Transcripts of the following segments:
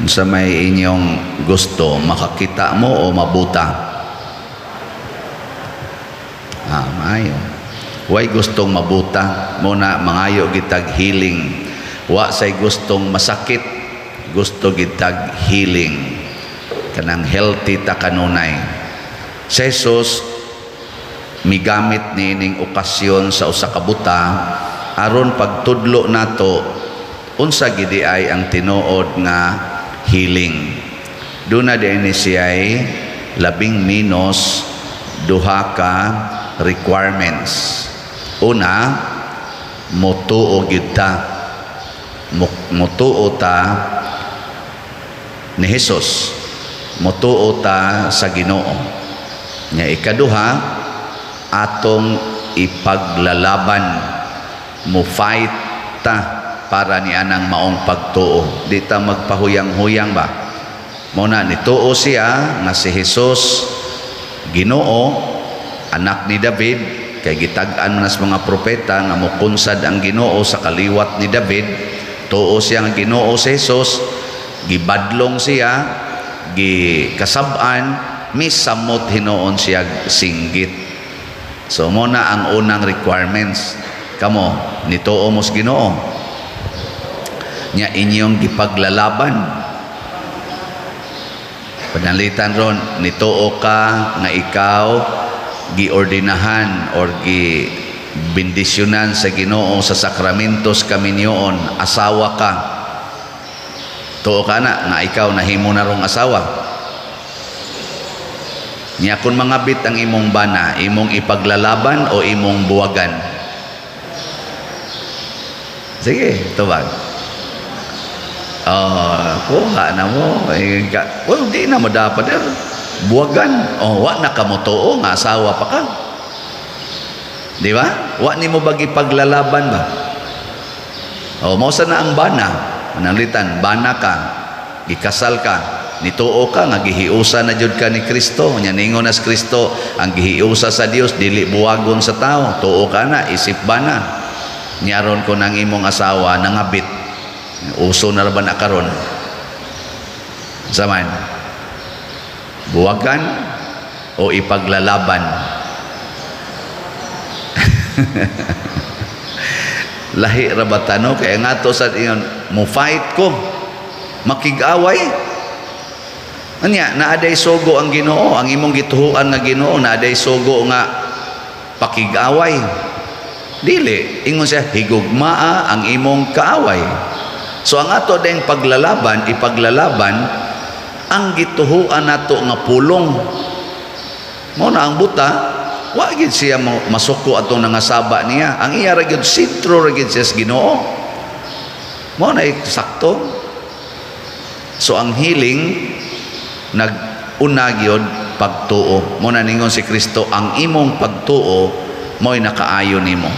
Unsa may inyong gusto, makakita mo o mabuta? Ah, maayo. Way gustong mabuta mo na mangayo gitag healing. Wa say gustong masakit, gusto gitag healing. Kanang healthy ta kanunay. Si Jesus migamit niining okasyon sa usa ka buta aron pagtudlo nato unsa gidi ay ang tinuod nga healing. Duna din ni siya'y labing minos duha ka requirements. Una, motuo gyud ta. Motuo ta ni Jesus. Motuo ta sa Ginoo. Nya ikaduha, atong ipaglalaban, mo fight ta para ni anang maong pagtuo. Di ta magpahuyang-huyang ba? Mo na nituo siya nga si Jesus Ginoo, anak ni David, kay gitag-an man sa mga propeta nga mokunsad ang Ginoo sa kaliwat ni David. Tuo siya nga Ginoo si Jesus, gibadlong siya, gikasab-an, misamot hinuon siya singgit. So mo na ang unang requirements. Kamo, nituo mo sa Ginoo. Nya inyong gipaglalaban. Panalitan ron, nituo ka nga ikaw giordinahan or gi bendisyonan sa Ginoo sa sakramentos kaminyoon, asawa ka. Tuo ka na nga ikaw nahimo na rong asawa. Nya kung mangabit ang imong bana, imong ipaglalaban o imong buwagan? Sige, tubag. Oh, kuha na mo. Eh, well, di na mo dapat. Eh. Buwagan. Oh, wa na ka mo tuo nga asawa pa ka. Di ba? Wa nimo bagi paglalaban ba? Oh, mao sa na ang bana. Mananglitan, bana ka, gikasal ka, nituo ka nga gihiusa na jud ka ni Kristo. Nya ningon nas Kristo, ang gihiusa sa Dios dili buwagon sa tao. Tuo ka na isip bana. Nya aron ko nang imong asawa nangabit. Uso na ra ba na karon? Saman. Buwagan o ipaglalaban? Lahi ra ba tano kaya nga to sa ingon mo fight ko, makig-away. Anya naaday sugo ang Ginoo, ang imong gituhuan nga Ginoo naaday sugo nga pakig-away? Dili. Ingon siya, higugmaa ang imong kaaway. So ang ato ding paglalaban, ipaglalaban ang gituhuan nato nga pulong. Mo na ang buta, wa gid siya masuko atong nangasaba niya. Ang iya ra gyud, sentro ra gyud siya sa Ginoo. Mo na sakto. So ang healing nag-una gyud pagtuo. Mo na ningon si Kristo, ang imong pagtuo mo'y nakaayo nimo.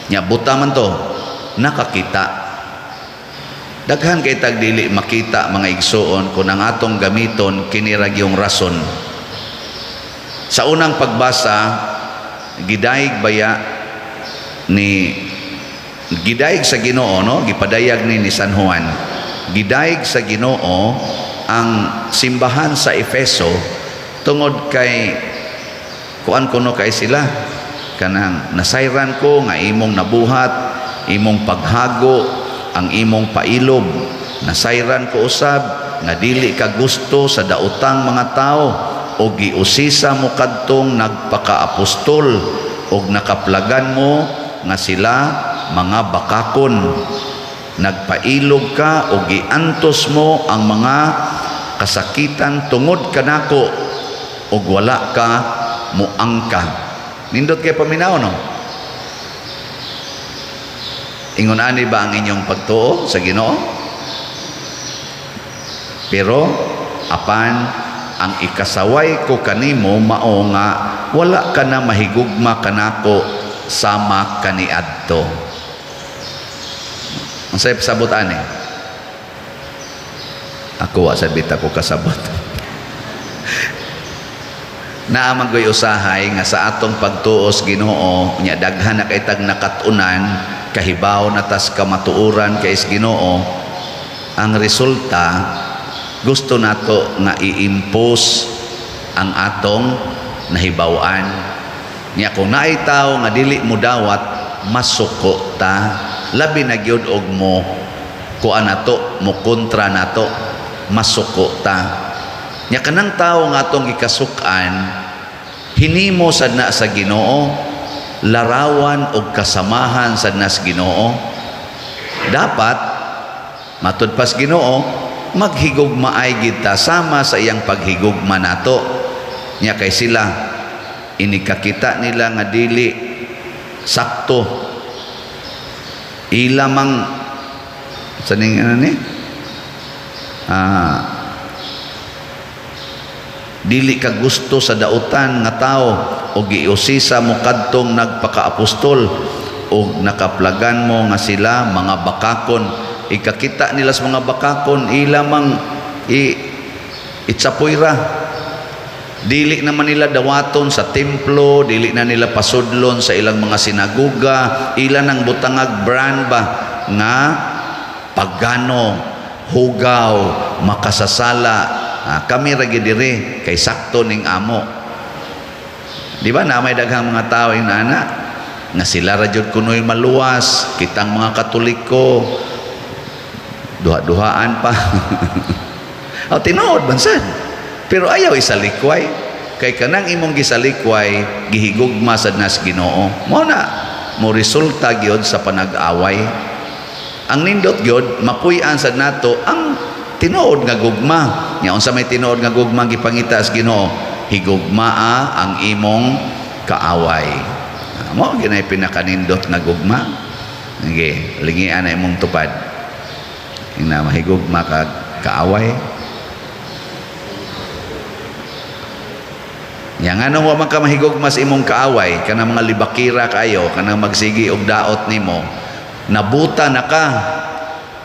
Nya buta man to, nakakita. Daghan kay tag dili makita, mga igsuon, kung ang atong gamiton kini ra gyung rason. Sa unang pagbasa, gidayeg baya ni gidayeg sa Ginoo, no, gipadayag ni San Juan. Gidayeg sa Ginoo ang simbahan sa Efeso tungod kay kuan kuno kay sila, kanang nasayran ko nga imong nabuhat, imong paghago, ang imong pailob. Nasayran ko usab nga dili ka gusto sa daotang mga tao o giusisa mo kadtong nagpakaapostol og nakaplagan mo nga sila mga bakakon. Nagpailog ka o giantos mo ang mga kasakitan tungod kanako ug wala ka muangka. Nindot kay paminaw, no? Ingon ani ba ang inyong pagtuo sa Ginoo? Pero apan ang ikasaway ko kanimo mao nga wala ka na mahigugma kanako sama kaniadto. Ang sayop sabot ani. Ako wa sabit ako kasabot. Naa man goy usahay nga sa atong pagtuos Ginoo, nya daghan na kay tag nakat-unan, kahibaw na tas kamatuoran kay Ginoo, ang resulta Gusto nato nga i-impose ang atong nahibaw-an. Nya kung naay tawo nga dili mo dawat, masuko ta, labi na gyud og mo kuan nato, mo kontra nato, masuko ta. Nya kanang tawo nga atong gikasuk-an, hinimo sad na sa Ginoo, larawan og kasamahan sad na sa Ginoo. Dapat matud pas Ginoo, maghigugmaay gid ta sama sa iyang paghigugma nato. Nya kay sila, inikakita nila nga dili sakto ila mang sa ning ano ni dili ka gusto sa dautan nga tao o giusisa mo kadtong nagpakaapostol o nakaplagan mo nga sila mga bakakon. Ikakita nila sa mga bakakon, ila mang itsapoy ra. Dili naman nila dawaton sa templo, dili na nila pasudlon sa ilang mga sinaguga, ila nang butangag brand ba nga pagano, hugaw, makasasala. Ah, kami ra gyud diri kay sakto ning amo. Di ba na may daghang mga tao yung ana nga sila ra jud kunoy maluwas, kitang mga Katoliko duha-duhaan pa. O tinuod man sad. Pero ayaw isalikway kay kanang imong gisalikway, gihigugma sad nas Ginoo. Mao na mo resulta gyud sa panag-away. Ang nindot gyud, mapuy-an sad nato ang tinuod nga gugma. Nya unsa may tinuod nga gugma gipangita sa Ginoo? Higugmaa ang imong kaaway. Ah, mao ginay pinakanindot nga gugma. Sige, lingian na imong tupad. Ina mahigugma kag kaaway. Nya nganong wa man ka mahigugma sa imong kaaway, kanang mga libakira kayo, kanang magsigi og daot nimo, nabuta na ka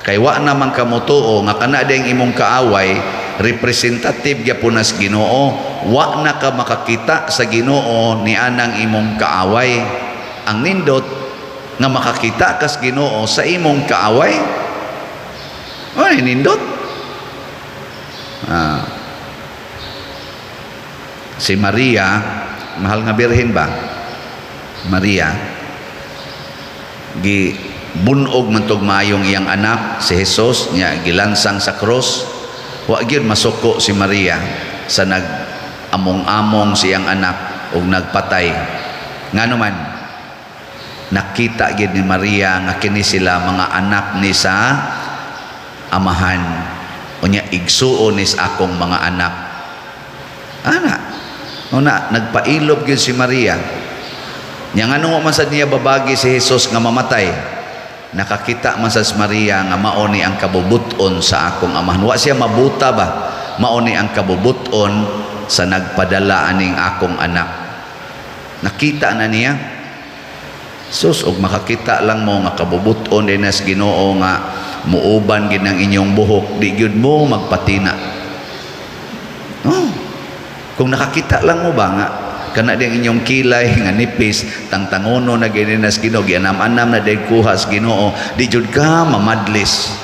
kay wa naman ka motuo nga kana ding imong kaaway representative gyapon nas Ginoo. Wa na ka makakita sa Ginoo ni anang imong kaaway. Ang nindot nga makakita kas Ginoo sa imong kaaway. Ay, nindot. Ah. Si Maria, mahal nga birhen ba? Maria, gi bunog man tog maayong iyang anak si Jesus nya gilansang sa krus. Wa gyud masuko si Maria sa nag among-among siyang anak ug nagpatay. Ngano man, nakita gyud ni Maria nga kini sila mga anak ni sa amahan, unya igsuon ni sa akong mga anak ana. Una nagpailob gyud si Maria. Nya ngano man sad niya babagi si Jesus nga mamatay? Nakakita man sa Maria nga mao ni ang kabubuton sa akong amahan. Wa siya mabuta ba, mao ni ang kabubuton sa nagpadala aning akong anak. Nakita na niya. Sus, og makakita lang mo nga kabubuton din sa Ginoo nga muuban gid ang inyong buhok, di gyud mo magpatina. Oh. Kung nakakita lang mo ba nga kana diyang inyong kilay nga nipis, tangtangono na gini nas Ginoo, gianam-anam na dahil kuha sa Ginoo, di jud ka mamadlis,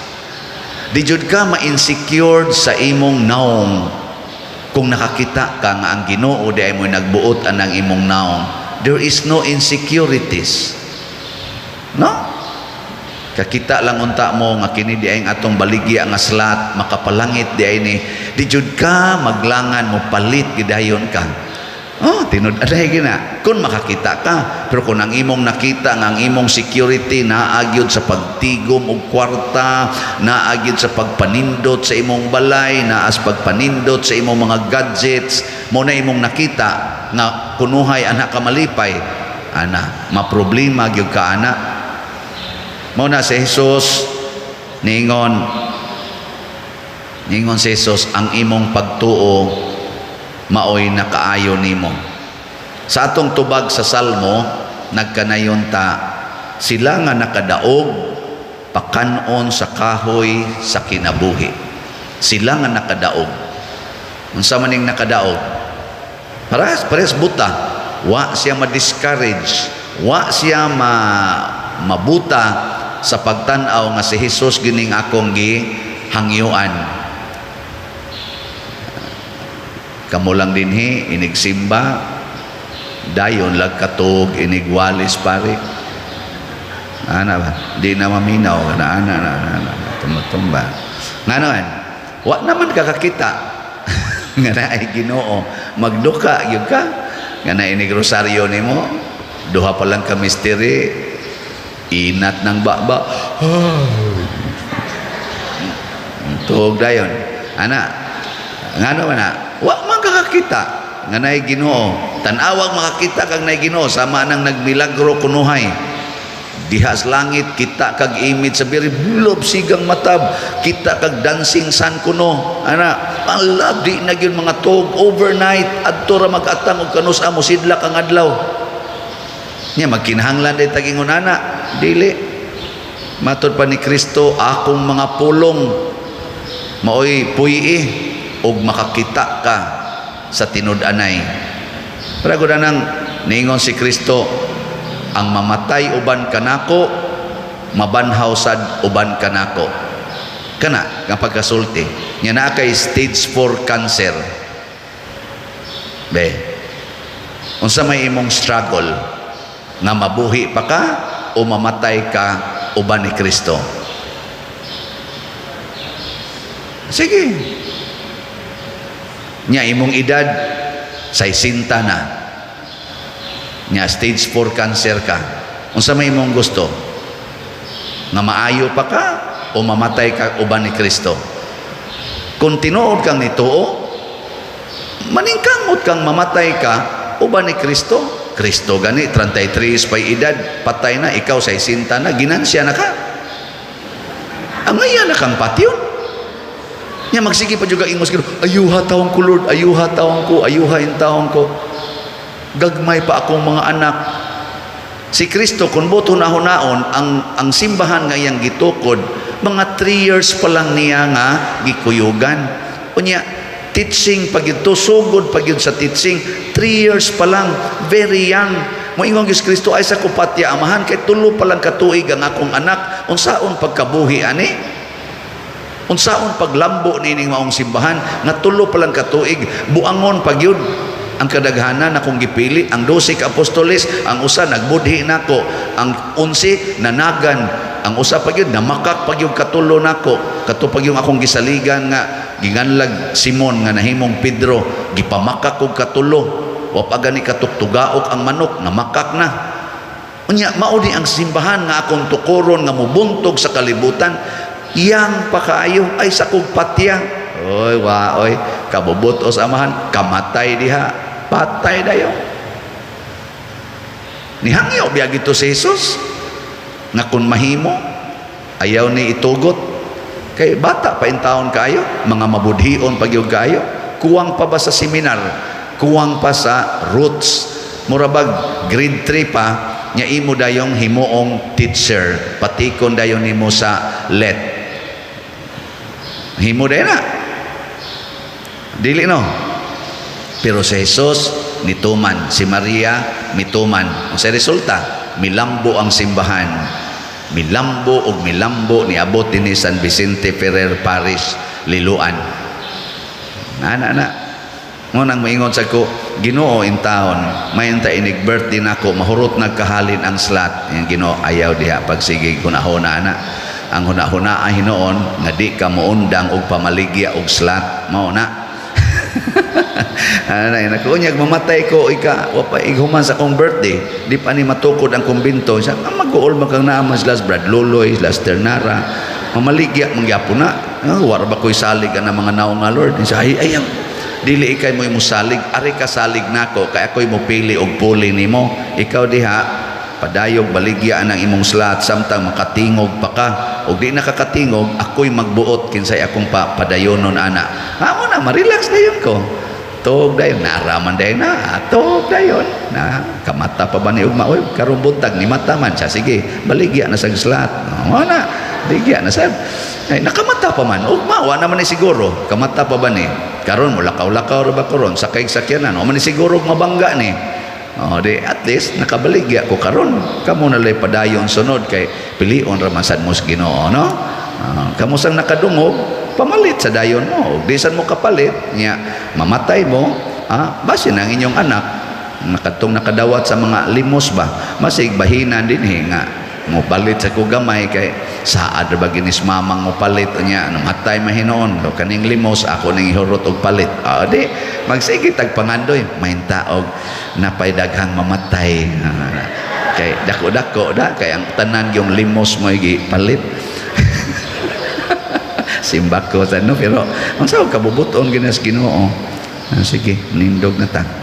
di jud ka ma-insecured sa imong naong. Kung nakakita ka nga ang Ginoo di ay mo nagbuot anang imong naong, there is no insecurities, no? Kakita lang unta mo nga kini di ay ang atong baligya nga slot makapalangit di ay ni, di jud ka maglangan mo palit gidayon ka. Oh, tinud aday gina. Kung makakita ka, pero kung ang imong nakita nga ang imong security naa gyud sa pagtigom og kwarta, naa gyud sa pagpanindot sa imong balay, naa sa pagpanindot sa imong mga gadgets, mo na imong nakita nga kunuhay anak ka malipay, ana, maproblema gyud ka ana. Mo na si Jesus niingon, niingon si Jesus, "Ang imong pagtuo maoy nakaayo nimo." Sa atong tubag sa Salmo, nagkanayon ta, sila nga nakadaog pakanon sa kahoy sa kinabuhi. Sila nga nakadaog. Unsa man ning nakadaog? Parehas, parehas buta. Wa siya ma-discourage, wa siya mabuta sa pagtan-aw nga si Jesus gining akong gihangyuan. Kamo lang dinhi inigsimba, dayon lag katog inigwalis, pare. Ana ba? Di na maminaw na ana na ana na tumutumba. Ngano man? Wa naman ka kakita nga naay Ginoo, magduka gyud ka nga na inig rosaryo nimo, duha pa lang ka mystery, inat ng baba. Tuog dayon. Ana, ngano man na? Wa man kakakita nga naay Ginoo. Tan-awag makakita kag naay Ginoo, sama nang nagmilagro kunuhay. Diha sa langit kita kag image sa very blob sigang matab, kita kag dancing sun kuno. Ana, ala, di na gyud mga tuog overnight adto ra mag-atang og kanus amo sidlak ang adlaw. Nya magkinahanglan day tagingon ana, dili. Matod pa ni Kristo, "Akong mga pulong maoy puyi og makakita ka sa tinud-anay." Pero gud nang niingon si Kristo, "Ang mamatay uban kanako, mabanhaw sad uban kanako." Kana nga pagkasulti. Nya naa kay stage 4 cancer. Be. Unsa may imong struggle, nga mabuhi pa ka o mamatay ka uban ni Kristo? Sige. Nya imong edad 60 na. Nya stage 4 cancer ka. Unsa may imong gusto? Nga maayo pa ka o mamatay ka uban ni Kristo? Kung tinuod kang nituo, maningkamot kang mamatay ka uban ni Kristo. Kristo gani 33 pa'y edad, patay na. Ikaw 60 na, ginansya na ka. Ang ngaya na kang patyon. Nya magsige pa juga ingos, "Ayuha taong ko, Lord, ayuha taong ko, ayuha in taong ko. Gagmay pa akong mga anak." Si Kristo, kung buto na hunaon, ang simbahan nga iyang gitukod, mga 3 years pa lang niya nga gikuyugan. Unya, teaching pag ito, sugod pag yun sa teaching, 3 years pa lang, very young. Moingon Diyos Kristo, "Ay sa kupatya amahan, kay 3 pa lang katuig ang akong anak, unsaon pagkabuhi ani? Unsaon paglambo nining maong simbahan nga 3 pa lang katuig, buangon pag yun ang kadaghanan akong gipili, ang 12 ka apostoles, ang usa nagbudhi nako, ang 11 nanagan, ang usa pa gyud namakak pa gyud katulo nako, kato pa gyud akong gisaligan nga ginganlag Simon nga nahimong Pedro, gipamakak og katulo, wa pa gani katuktugaok ang manok, namakak na." Unya mao ni ang simbahan nga akong tukoron nga mubuntog sa kalibutan, yang pa kaayo, ay sa kog patya. Oy, wa oy, kabubut sa amahan, kamatay diha, patay dayo. Nihangyo biya gito si Jesus nga kung mahimo ayaw ni itugot, kay bata pa in taon kaayo, mga mabudhion pa gyud kaayo, kuwang pa ba sa seminar, kuwang pa sa roots, mura bag grade 3 pa. Nya imo dayong himuong teacher, patikon dayon nimo sa let, himo dayon na dili, no? Pero si Jesus nituman, si Maria mituman. Ang sa resulta, milambo ang simbahan, milambo og milambo, niabot dinhi San Vicente Ferrer Parish, Liloan. Ana na mo nang maingon sa ko, "Ginoo, in taon may ta inig birthday nako, mahurot nagkahalin ang slot." Yung Ginoo, "Ayaw diha pagsige hunahuna ana." Ang hunahuna ay hinuon nga di ka moundang og pamaligya og slot mao na. Ana na nakunyag mamatay ko ika wa pa ighuman sa akong birthday, di pa ni matukod ang kumbinto sa ah, mag-uol man kang naa man sila Brad Loloy, sila Ternara, mamaligya man gyapon na. Ah, wara ba ko'y salig ang mga naong nga, Lord? Sa ay ay dili ikay mo imo salig, ari ka salig nako kay ako'y mopili og puli nimo. Ikaw diha padayog baligya ang imong slot samtang makatingog pa ka, og di nakakatingog, ako'y magbuot kinsay akong pa padayonon ana. Amo na ma-relax dayon ko. Tog dayon, naaraman dayon na, tog dayon na kamata pa ba ni ugma? Oy, karon buntag ni mata man siya, sige, baligya na sa slot. Mo na baligya na sad. Ay, nakamata pa man ugma, wa naman ni siguro kamata pa ba ni karon, mo lakaw-lakaw ra ba karon, sakay sakyanan, wa man ni siguro mabangga ni. Oh, di at least nakabaligya ko karon. Kamo na lay padayon sunod kay pilion ra man sad mo sa Ginoo, no? Kamo sang nakadungog. Pamalit sa dayon mo. Ug bisan mo kapalit nya, mamatay mo, basin ang inyong anak nakatong nakadawat sa mga limos ba, masig bahinan dinhi nga mo palit sa ko gamay kay saad ra ba ginis mamang mo palit nya, namatay mahinoon so kaning limos ako ning ihurot og palit. Di magsige tag pangandoy mainta og napay daghang mamatay. Kay dako-dako da kay ang tanan yung limos mo gi palit. Simbako sa no, pero ang sa kabubuton ginas Ginoo. Sige, nindog na ta.